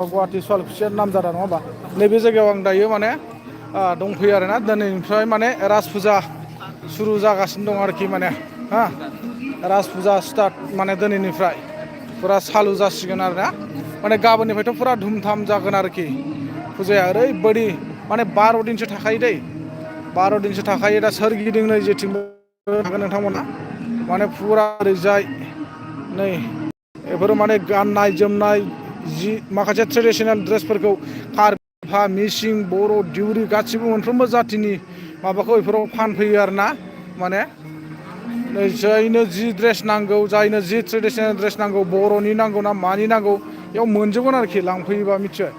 गुवाहाटि सुवालकुसिया नाम जादा नङा होमबा नैबे जायगायाव आं दायो माने दंफैयो आरोना दिनैनिफ्राय माने राज फुजा सुरु जागासिनो दं आरोखि माने हा राज फुजा स्टार्ट माने दिनैनिफ्राय फुरा सालु जासिगोन आरोना माने गाबोननिफ्रायथ' फुरा धुमधाम जागोन आरोखि फुजाया ओरैबायदि माने 12 दिनसो थाखायो दै 12 दिनसो थाखायो दा सोरगिदिं नै जेथिंबो थागोन नोंथांमोना माने फुरा ओरैजाय नै बेफोरो माने गाननाय जोमनाय जि माखासे ट्रेडिसनेल ड्रेसफोरखौ कार्बा मिसिं बर' दिउरि गासिबो मोनफ्रोमबो जाथिनि माबाखौ बेफोराव फानफैयो आरोना माने जायनो जि ड्रेस नांगौ जायनो जि ट्रेडिसनेल ड्रेस नांगौ बर'नि नांगौ ना मानि नांगौ बेयाव मोनजोबगोन आरोखि लांफैयोबा मिथिबाय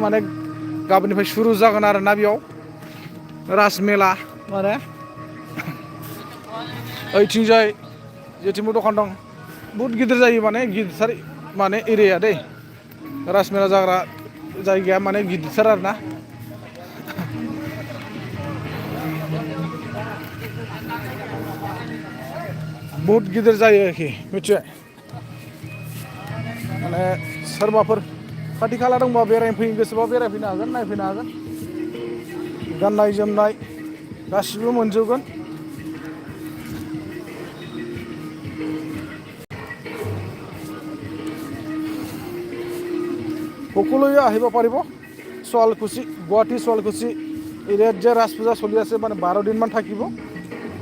माने गाबोननिफ्राय सुरु जागोन आरोना बेयाव राजमेला माने ओइथिंजाय जेथिंबो दखान दं बुहुद गिदिर जायो माने गिदिरथार माने एरिया दै राजमेला जाग्रा जायगाया माने गिदिरथार आरोना बुहुद गिदिर जायो आरोखि मिथिबाय माने सोरबाफोर खाथि खाला दंबा बेरायनो फैनो गोसोबा बेरायफैनो हागोन नायफैनो हागोन गाननाय जोमनाय गासिबो मोनजोबगोन সকলোৱে আহিব পাৰিব শুৱালকুছি গুৱাহাটী শুৱালকুছি এৰিয়াত যে ৰাজ পূজা চলি আছে মানে 12 দিনমান থাকিব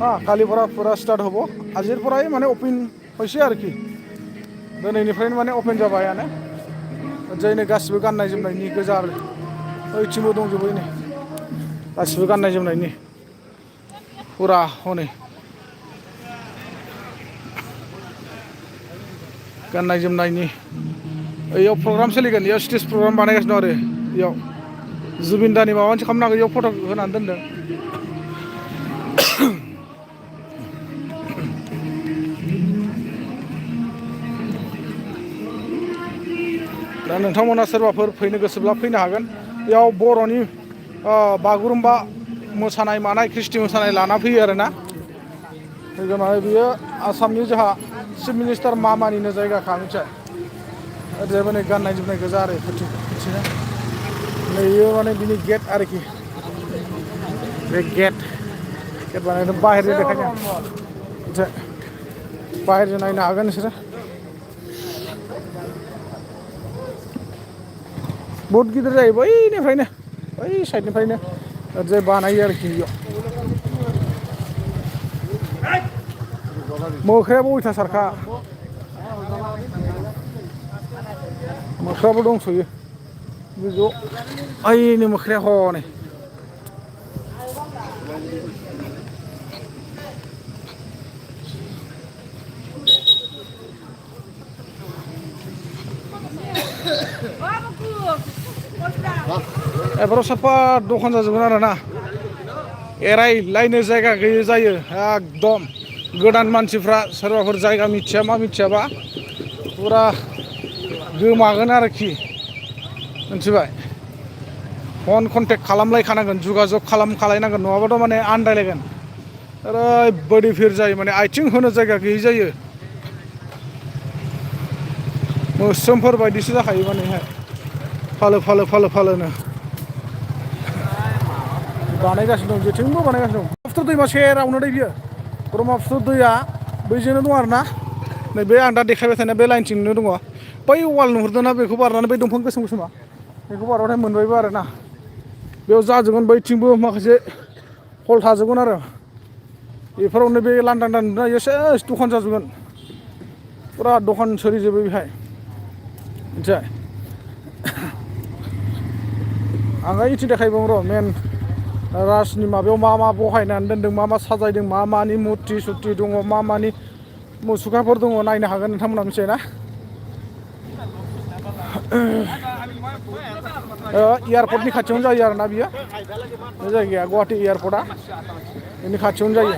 হা কালিৰ পৰা পুৰা ষ্টাৰ্ট হ'ব আজিৰ পৰাই মানে অপেন হৈছে आरोखि दिनैनिफ्रायनो माने अपेन जाबायानो जायनो गासिबो गाननाय जोमनायनि गोजा आरो ओइथिंबो दंजोबो नै गासिबो गाननाय जोमनायनि फुरा हनै गाननाय जोमनायनि इयाव प्रग्राम सोलिगोन इयाव स्टेज प्रग्राम बानायगासिनो दं आरो इयाव जुबिन दानि माबा मोनसे खालामनांगौ इयाव फट' होनानै दोनदों दा नोंथांमोना सोरबाफोर फैनो गोसोब्ला फैनो हागोन बेयाव बर'नि बागुरुम्बा मोसानाय मानाय ख्रिस्टि मोसानाय लाना फैयो आरोना फैगोन माने बियो आसामनि जोंहा चिफ मिनिस्टार मामानिनो जायगाखा मिथिबाय ओरैजाय माने गाननाय जोमनाय गोजा आरो बिथिंनो नैयो माने बिनि गेट आरोखि बे गेट बानायदों बाहेरजों देखायनो मिथिबाय बाहेरजों नायनो हागोन नोंसोरो बहुत गिदिर जायो बैनिफ्रायनो बै साइडनिफ्रायनो ओरैजाय बानायो आरोखि बेयाव मोख्रायाबो अयथासारखा मोख्राबो दंसोयो गोजौआव ओइनै मोख्राया हनै एबाराव साफा दखान जाजोबगोन आरोना एरायलायनो जायगा गैयै जायो एकदम गोदान मानसिफ्रा सोरबाफोर जायगा मिथिया मा मिथियाबा फुरा गोमागोन आरोखि मिथिबाय फन कन्टेक्ट खालामलायखानांगोन जुगाजग खालामखालायनांगोन नङाबाथ' माने आन्दायलायगोन ओरैबायदि भिर जायो माने आथिं होनो जायगा गैयै जायो मोस्रोमफोर बायदिसो जाखायो मानेहाय फालो फालोनो बानायगासिनो दं जेथिंबो बानायगासिनो दं ब्रह्मपुत्र दैमा सेरावनो दै बियो ब्रह्मपुत्र दैया बैजोंनो दं आरोना नैबे आं दा देखायबाय थानाय बे लाइनथिंनो दङ बै वाल नुहुरदों ना बेखौ बारनानै बै दंफां गोसोम गोसोमा बेखौ बारबाथाय मोनबायबो आरोना बेयाव जाजोबगोन बैथिंबो माखासे हल थाजोबगोन आरो बेफोरावनो बे लांदां नुनाय सेस दखान जाजोबगोन फुरा दखान सोलिजोबो बेहाय मिथिबाय आं ओइथिं देखायबावो र' मेन राजनि माबायाव मा मा बहायनानै दोनदों मा मा साजायदों मा मानि मुरथि सुरथि दङ मा मानि मुसुखाफोर दङ नायनो हागोन नोंथांमोना मिथिबाय ना एयारपर्टनि खाथियावनो जायो आरोना बियो बे जायगाया गुवाहाटि एयारपर्टआ बेनि खाथियावनो जायो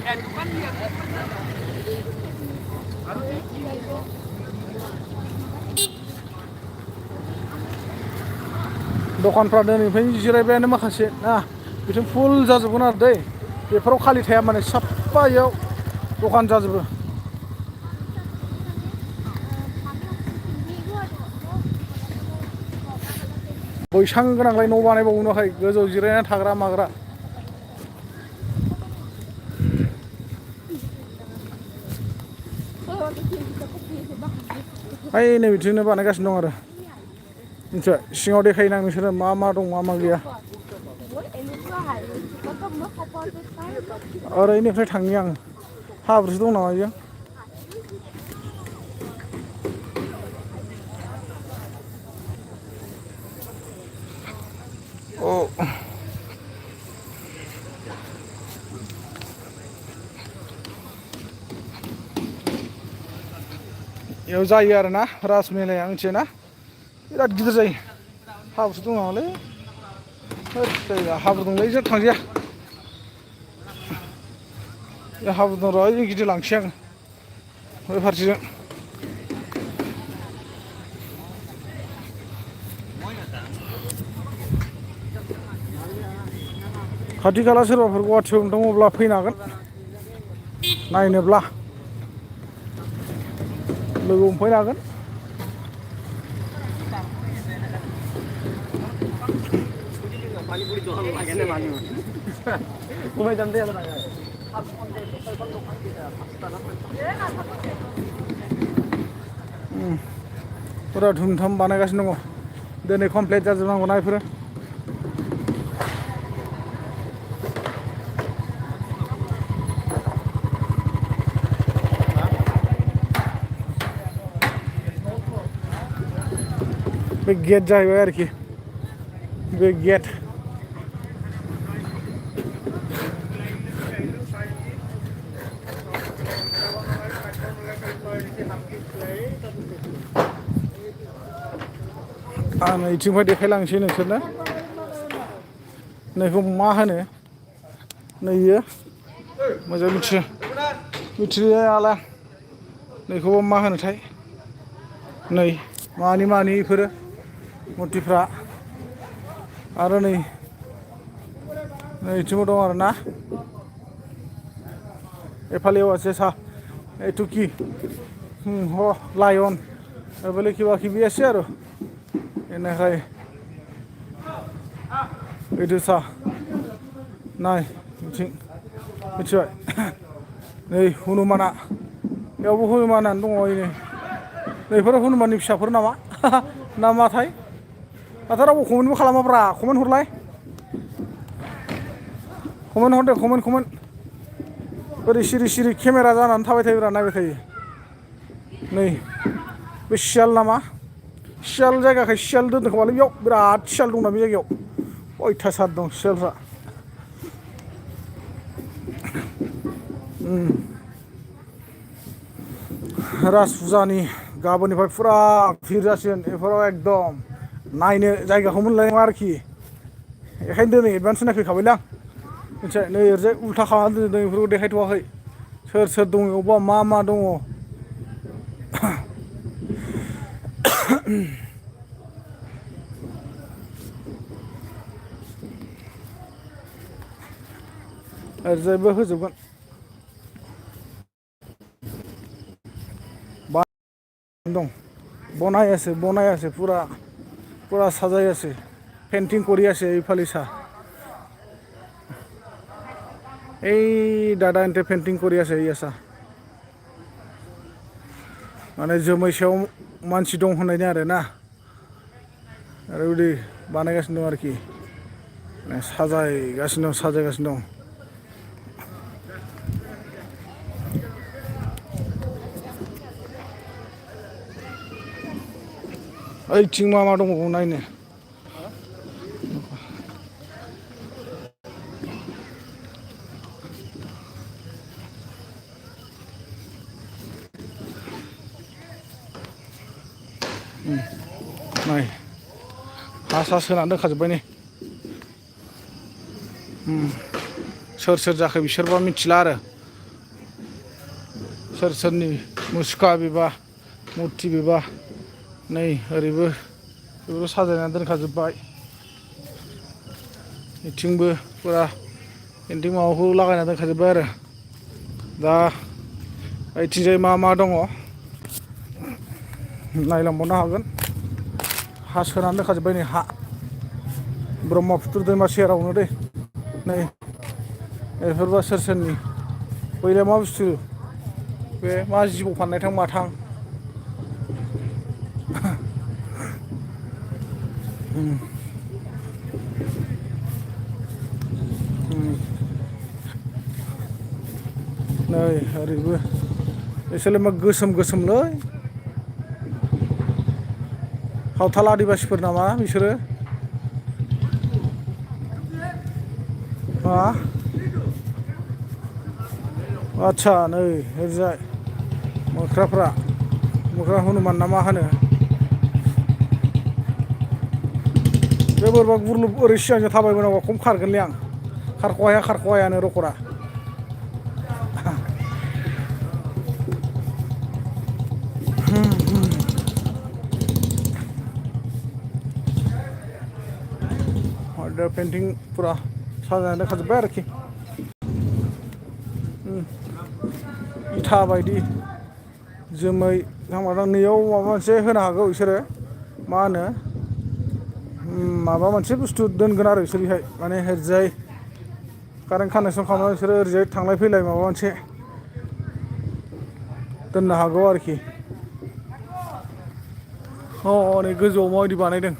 दखानफ्रा दिनैनिफ्रायनो जिरायबायानो माखासे ना बिथिं फुल जाजोबगोन आरो दै बेफोराव खालि थाया माने साफ्फायाव दखान जाजोबो बैसां गोनांलाय न' बानायबावनोखाय गोजौ जिरायना थाग्रा माग्रा ओइ नै बिदिनो बानायगासिनो दं आरो मिथिबाय सिङाव देखायोना नोंसोरो मा मा दं मा मा गैया ओरैनिफ्राय थांनि आं हाब्रुसो दं नामा बेजों औ बेयाव जायो आरोना राज मेलाया मिथियोना बिराद गिदिर जायो हाब्रुसो दं नामालै जायगा हाब्रु दंलै जों थांजाया बे हाब्रु दं र' ओइ गिदिंलांसै आं बै फारसेजों खाथि खाला सोरबाफोर गुवाहाटियाव दङब्ला फैनो हागोन नायनोब्ला लोगो हमफैनो हागोन पुरा धुमधाम बानायगासिनो दङ दिनै कमप्लिट जाजोबनांगौना बेफोरो बे गेट जाहैबाय आरोखि बे गेट आं नैथिंनिफ्राय देखायलांसै नोंसोरनो नैखौ मा होनो नैयो मोजां मिथियाला नैखौबो मा होनोथाय नै मानि बेफोरो मुर्तिफ्रा आरो नैथिंबो दं आरोना एफालेयाव আছে এইটো কি সিংহ লায়ন এইফালে কিবা কিবি আছে আৰু এনেকৈ এইটো नाय बिथिं मिथिबाय नै हनुमाना बेयावबो हनुमानानो दङ ओइनै नैफोर हनुमाननि फिसाफोर नामा ना माथाय माथो रावबो कमेन्टबो खालामाब्रा कमेन्ट हरलाय कमेन्ट हर दे कमेन्ट ओरै सिरि केमेरा जानानै थाबाय थायोब्रा नायबाय थायो नै बे सियाल नामा सियाल जायगाखाय सियाल दोनदों खोमालै बेयाव बिराद सियाल दंना बे जायगायाव अयथासार दं सियालफ्रा राज फुजानि गाबोननिफ्राय फुरा भिर जासिगोन बेफोराव एकदम नायनो जायगाखौ मोनलाय नङा आरोखि बेखायनो दिनै एडभान्स नायफैखाबायलै आं मिथिबाय नै ओरैजाय उल्था खालामनानै दोनदों बेफोरखौ देखायथ'वाखै सोर दङ अबावबा मा दङ ओरैजायबो होजोबगोन दं বনাই আছে পুরা সাজাই আছে পেন্টিং কৰি আছে এইফালে চা এই দাদা এন্তে পেন্টিং কৰি আছে এই আছা মানে जोमैसायाव मानसि दं होननायनि आरोना आरो बिदि बानायगासिनो दं आरोखि साजायगासिनो दं ओइथिं मा दंबावो नायनो नाय हासा सोनानै दोनखाजोब्बाय नै सोर जाखो बिसोरबा मिथिला आरो सोरनि मुसुखा बेबा मुर्ति बेबा नै ओरैबो बेफोरखौ साजायनानै दोनखाजोब्बाय बिथिंबो पुरा पेन्टिं माबाखौ लागायना दोनखाजोब्बाय आरो दा ओइथिंजाय मा दङ नायलांबावनो हागोन हा सोनानै दोनखाजोब्बाय नै हा ब्रह्मपुत्र दैमा सेरावनो दै नै बेफोरबा सोर सोरनि बैलाय मा बुस्थु बे मा जिबौ फाननाय थां माथां नै ओरैबो बिसोरलाय मा गोसोम गोसोमलै सावथाल आदिबासिफोर नामा बिसोरो मा आदसा नै ओरैजाय मोख्राफ्रा मोख्रा हनुमान ना मा होनो बे बोरैबा गुरलुब ओरै सिगांजों थाबायबोनांगौ खम खारगोनलै आं खारख'हायानो रखरा दा पेन्टिं फुरा साजायनानै दोनखाजोब्बाय आरोखि इथा बायदि जोमै थांबाथां नैयाव माबा मोनसे होनो हागौ बिसोरो मा होनो माबा मोनसे बुस्थु दोनगोन आरो बिसोर बेहाय माने ओरैजाय कारेन्ट कानेक्सन खालामनानै बिसोरो ओरैजाय थांलाय फैलाय माबा मोनसे दोननो हागौ आरोखि नै गोजौआव माबायदि बानायदों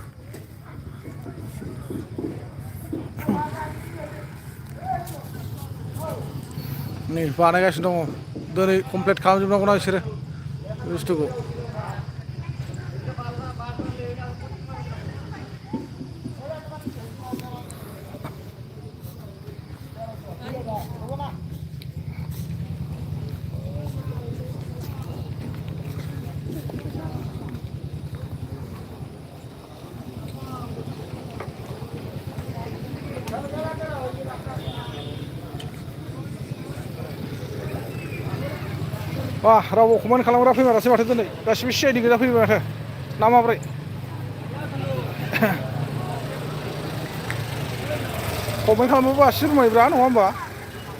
नै बानायगासिनो दङ दिनै कमप्लिट खालामजोबनांगौना बिसोरो बुस्थुखौ wah रावबो कमेन्ट खालामग्रा फैमारासै माथो दिनै गासिबो सिआइडि गोजा फैबाय माथो ना माब्रै कमेन्ट खालामोबा सिरमायब्रा नङा होमबा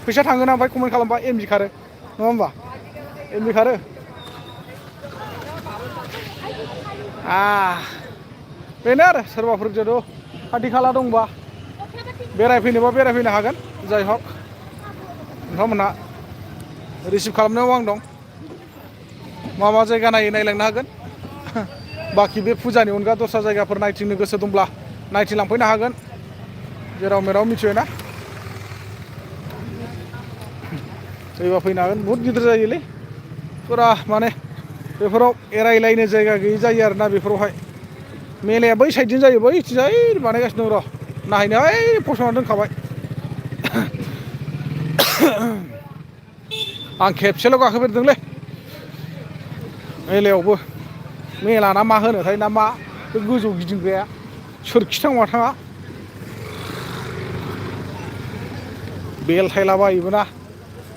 फैसा थाङोना ओमफ्राय कमेन्ट खालामबा एमबि खारो नङा होमबा एमबि खारो बेनो आरो सोरबाफोर जुदि खाथि खाला दंबा बेरायफैनोबा बेरायफैनो हागोन जाय हक नोंथांमोनहा रिसिभ खालामनायाव आं दं मा मा जायगा नायलांनो हागोन बाखि बे फुजानि अनगा दस्रा जायगाफोर नायथिंनो गोसो दंब्ला नायथिंलांफैनो हागोन जेराव मेराव मिथिबाय ना फैबा फैनो हागोन बहुद गिदिर जायोलै फुरा माने बेफोराव एरायलायनो जायगा गैयि जायो आरोना बेफोरावहाय मेलाया बै साइडजों जायो बैथिंजाय बानायगासिनो दं र' नायनो ओइ फसंना दोनखाबाय आं खेबसेल' गाखोफेरदोंलै मेलायावबो मेला ना मा होनोथाय ना मा बे गोजौ गिदिंग्राया सोरखिथां माथाङा बेलथायलाबायोबो ना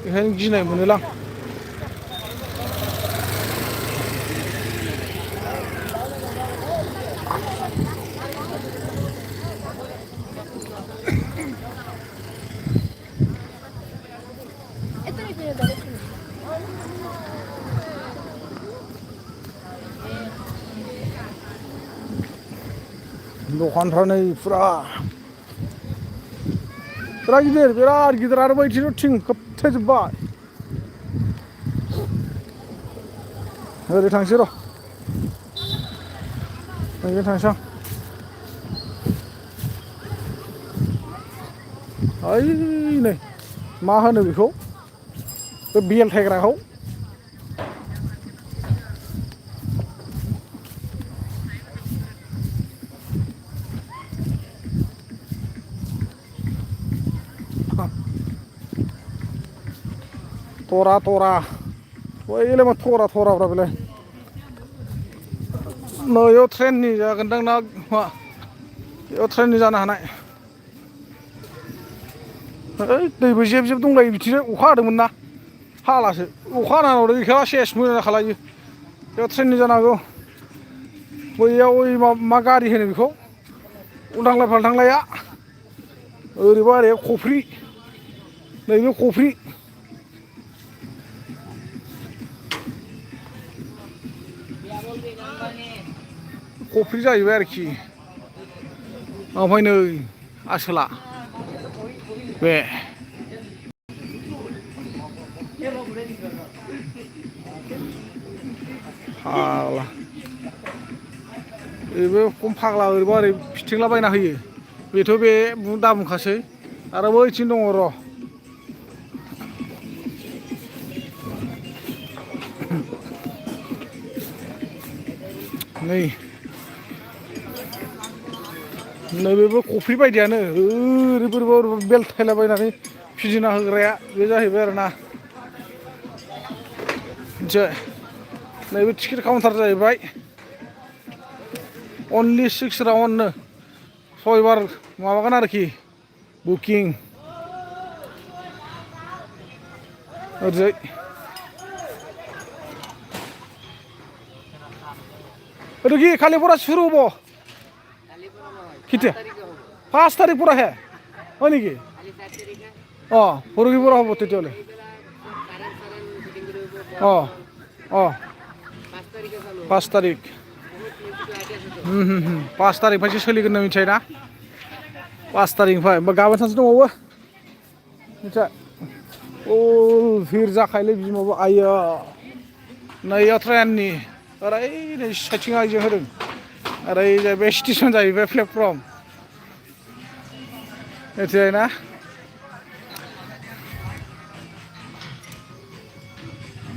बेखायनो गिनाय मोनोलां दखानफ्रा नै फुरा बिराद गिदिर आरो बैथिंथ' थिं खोबथेजोब्बाय ओरै थांसै र' ओरैनो थांसै आं ओइ नै मा होनो बेखौ बे बेलथायग्राखौ थरा बैलाय मा थराब्रा बेलाय नैयाव ट्रेननि जागोनदां ना मा बेयाव ट्रेननि जानो हानाय ओइ दैबो जेब जेब दंलायो बिथिंजाय अखा हादोंमोन ना हालासो अखा हानानै गैखाला सेस मोजां जाखालायो बेयाव ट्रेननि जानो हागौ बैयाव ओइ मा गारि होनो बेखौ उल्थांलाय फाल्थांलाया ओरैबा ओरै खफ्रि नैबे खफ्रि जाहैबाय आरोखि ओमफ्राय नै आसोला बे फाग्ला बेबो खम फाग्ला ओरैबा ओरै फिथिंलाबायना होयो बेथ' बे दा बुंखासै आरो बैथिं दङ र' नै नैबेबो कफ्रि बायदियानो ओरै बोरैबा बोरैबा बेलथायलाबायनानै फिदिंना होग्राया बे जाहैबाय आरोना मिथिबाय नैबे टिकेट काउन्टार जाहैबाय अनलि 6 राउन्डनो सयबार माबागोन आरोखि बुकिं ओरैजाय रुगी खाली पूरा शुरू हबो किते 5 तारिख पूरा है হয় নেকি অঁ পৰহি পৰা হ'ব তেতিয়াহ'লে অঁ অঁ 5 तारिख 5 तारिखनिफ्रायसो सोलिगोन होनना मिथिबाय ना 5 तारिखनिफ्राय होमबा गाबोन सानसे दंबावो मिथिबाय भिर जाखायोलै बिमाबो आइया नैयाव ट्रेननि ओरै नै साइथिं आइजों होदों ओरै जाहैबाय स्टेसन जाहैबाय प्लेटफर्म मिथिबाय ना